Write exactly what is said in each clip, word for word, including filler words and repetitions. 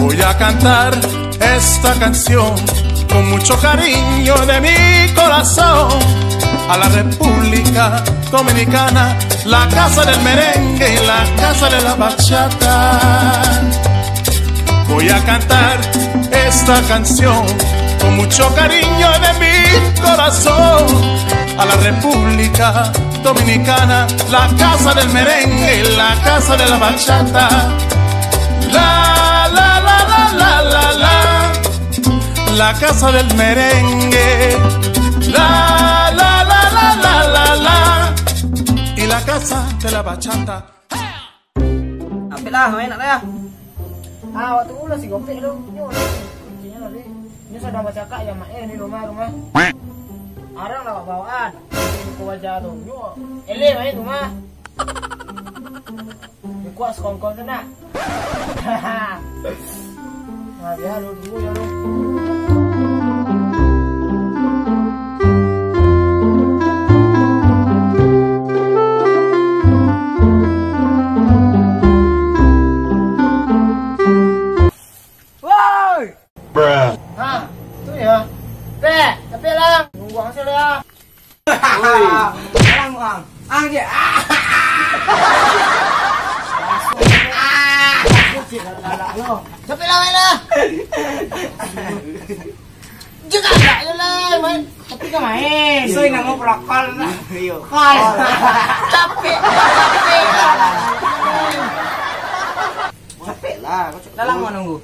Voy a cantar esta canción con mucho cariño de mi corazón a la República Dominicana, la casa del merengue y la casa de la bachata. Voy a cantar esta canción con mucho cariño de mi corazón a la República Dominicana, la casa del merengue, la casa de la bachata. La, la, la, la, la, la, la. La casa del merengue. La, la, la, la, la, la, la. Y la casa de la bachata. Apik lah, main nak lah. Ah, waktu ulah si Gopek tu. Nyo, kuncinya tadi. Nyo sadang bacakak ya, Mak, eh, di rumah, rumah. Arang lah bawaan. Di wajah tu. Nyo, eleh main tu mah. Nyo kuat sekongkol tu nak. Nah, dia lu, tunggu ya lu. Woi! Bruh. Ha, tu ya. Pek, tapi lah. Nunggu hasil ya. Oi. Alang, Ang. Ang je. Ah. Langsung. Ah. Langsung je, galak lo. Capek lah main lah. Juga galak je lah main. Tapi kan main. So, yang mau prokol lah. Iyo. Kol. Capek. Capek. Capek lah. Dah lama nunggu.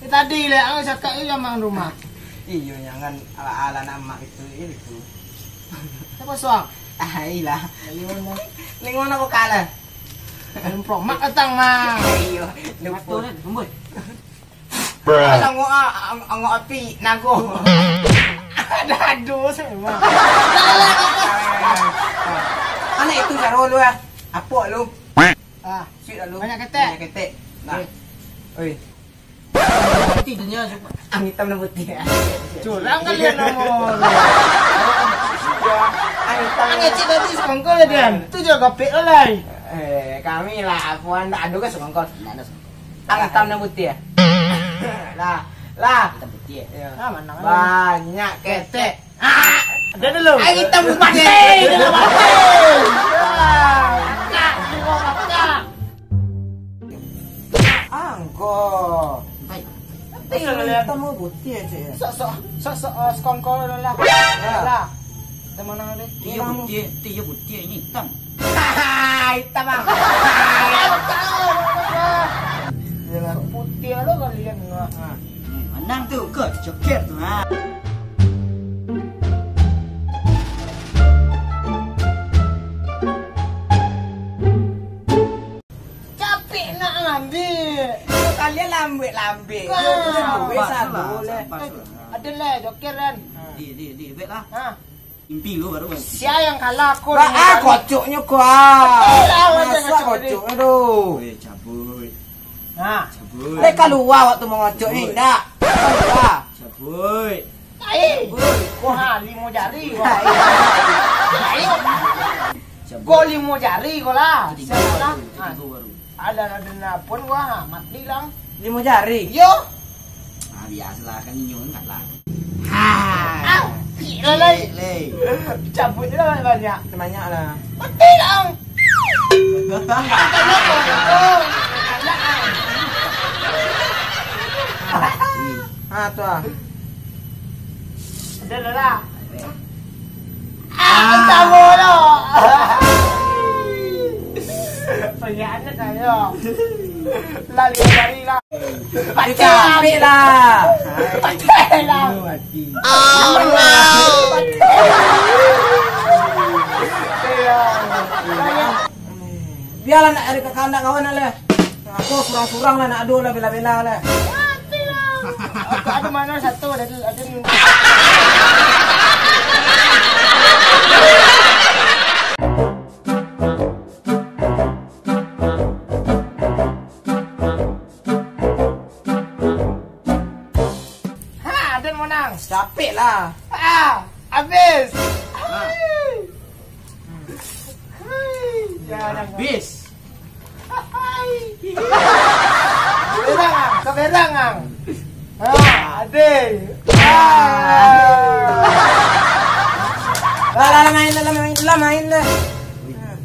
Eh, tadi leh, ang cakak je jamang rumah. Iyo, jangan ala-ala anak mak itu, itu. Siapa suang? Ah, ilah. Ayo, nah. Lingkungan apa kalah? Belum promak datang, Mang. Iyo, lupa. Betul, kan? Amboi. Bruh. Angok, angok api, nago. Ada aduh, semua. Anak itu caro lu, ah. Apok lu. Ah, sweet lah lu. Banyak ketek. Banyak ketek. Nah. Eh. Oi. Putih dunia, cuba. Ang hitam dan putih. Curang kalian, nomor. Ang hitam. Ang kecil tadi sekongkol ya, Dian. Tu juga gopek lah, lai. Eh, kami lah, apuan tak ada kan sekongkol. Nggak ada sekongkol. Ang hitam dan putih ya? Lah, lah. Hitam putih ya? Iya. Ah, mana? Banyak ketek. Ah, ada dulu. Ayo kita mati, kita mati. Ah, kakak, di bawah kakak. Anggo. Baik. Tapi kalau lihat kamu putih aja ya. Sok, sok, sok, sok, eh, sekongkol dulu lah. Ya. Lah. Kita mana tadi? Tiga putih, tiga putih ini hitam. Hahaha, hitam, Bang. Yalah, putih lo kalian, enggak. Nah. Hmm, menang tu, ke joker tu, ha. Capek nak ambil. Kalian lambek-lambek. Kau. Yo, tu kan duit satu lah, lah. Sabar, sabar. Ada lah, joker kan. Di, di, di, bet lah. Ha. Impi lu baru kan. Sia yang kalah, aku. Bah, ah, kocoknyo kau, ah. Betul lah, macam kocok tadi. Kocoknyo tu. Weh, cabut. Ha. Cabut. Leh kaluar waktu mangocok ni, cabut. Ndak? Kaluar. Cabut. Ai. Cabut. Wah, limo jari, wah. Ai. Ai. Cabut. Kau limo jari kau lah. Ketiga baru, ketiga baru. Alah, alah, alah, pun wah, mati lang. Limo jari? Yo. Ah, biasalah, kan inyo kan kalah. Ha. Ah, gila lai. Leh. Cabut je lah banyak. Banyak lah. Mati lang. Ah, tu ah. Udah lah. Ah, tahu lo. Pengkhianat ayo. Lari, lari lah. Pacah. Ambil lah. Pacah lah. Oh, no. Biarlah nak ada kanak kawan lah. Aku surang-surang lah, nak ado lah, bela-bela lah. Mati lah. Aku ada mana satu, ada, ada. Ha, ada menang. Capek lah. Ah, habis. Ha. Hai. Hai. Ya, habis. Hai. Udah, Berang, Ang. Ah, ade. Ah. Lah, lah, lah, main lah, lah, main lah, main lah.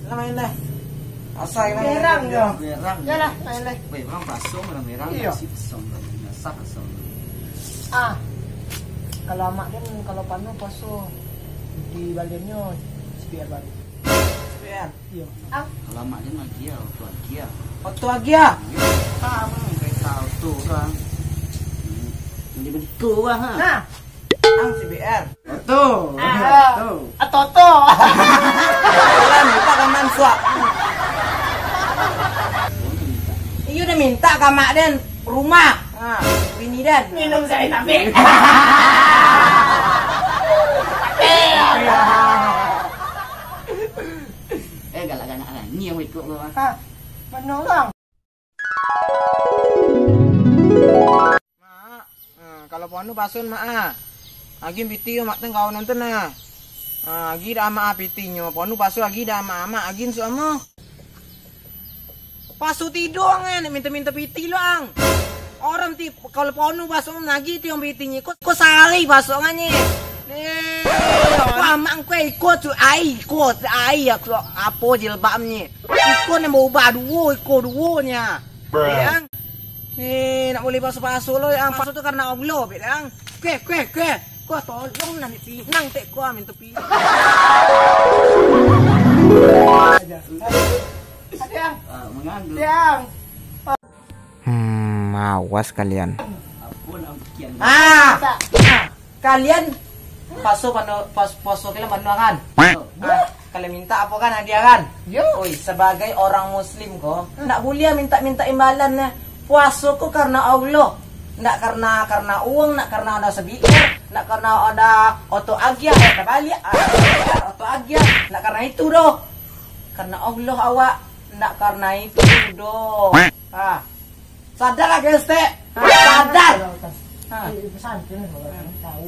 Lah, main lah. Asal ini. Berang, yo. Berang. Yo lah, main lah. Weh, urang pasong, urang berang. Iyo. Nasi pasong, nasi pasong. Ah. Kalau amak kan, kalau panu puaso di baliannyo, sepian baru. Sepian? Iyo. Ang. Kalau amak dia mah agia, oto agia. Oto agia? Iyo, sama, kereta oto urang. Hmm, jadi begitu urang, ha. Nah. Ang C B R. Oto. Ah. Oto. Ah, Toto. Urang minta kaman suap. Iyo, dah minta ka amak den rumah. Ha, bini den. Minum sain ambiak. Eh, galak-galak lah. Ni yang ikut gua. Ha, mano urang? Mak, ha, kalau ponu pasun, Mak, ah. Agiah pitih yo, Mak, tengah kawan nonton, ah. Ha, agiah dah, Mak, ah, pitihnyo. Ponu pasun agiah dah, Mak, ah, Mak, agiah suamo. Pasu tidong, eh, nak minta-minta pitih lo, ang. Orang ti, kalau ponu pasu nagih ti, ang pitihnyo. Ko, ko sari pasu nganye. Eh, ko amak ko iko tu, ai, iko, ai, aku, apo jilbabnyo. Iko nan baubah duo, iko duonyo. Bruh. Eh, ang. Eh, nak boleh pasu-pasu lo, ang. Pasu tu karena Allah, bet, ang. Kue, kue, kue. Ko tolong nan pinang tek ko, minta pitih. Ada, Ang. Ah, mangandung. Yang. Hmm, awas kalian. Apo nak bikin? Ah! Kalian paso pano-, pas-, puaso kalian pano kan? Ah, kalian minta apo kan hadiah kan? Yo. Oi, sebagai orang muslim ko, ndak buliah minta-minta imbalan nah. Puaso ko karena Allah. Ndak karena, karena uang, ndak karena ada sebiar, ndak karena ada oto agiah, ada baliak, ada oto agiah, ndak karena itu doh. Karena Allah awak, ndak karena itu doh. Ah. Sadar lah kalian, Stek. Ha, sadar. Ha.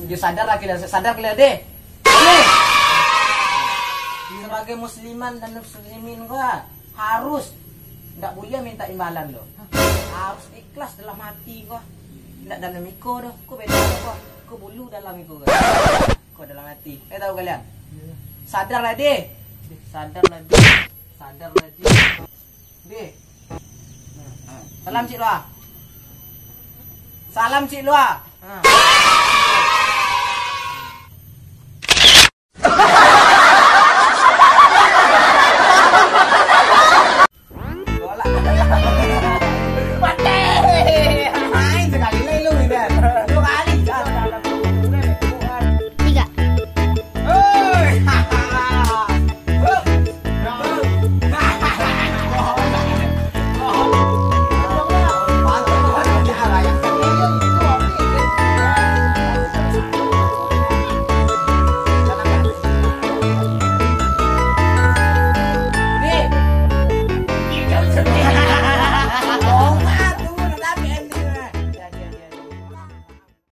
Yo, sadar lah kalian, sadar kalian deh. Deh. Sebagai musliman dan muslimin gua harus ndak buliah minta imbalan lo. Harus ikhlas dalam hati gua. Ndak dalam iko doh. Ko beda ko. Ko bulu dalam iko gua. Ko dalam hati. Eh, tahu kalian? Sadar lah deh. Sadar lah deh. Sadar lah deh. Deh. Salam, Cik Lua. Salam, Cik Lua. Ha.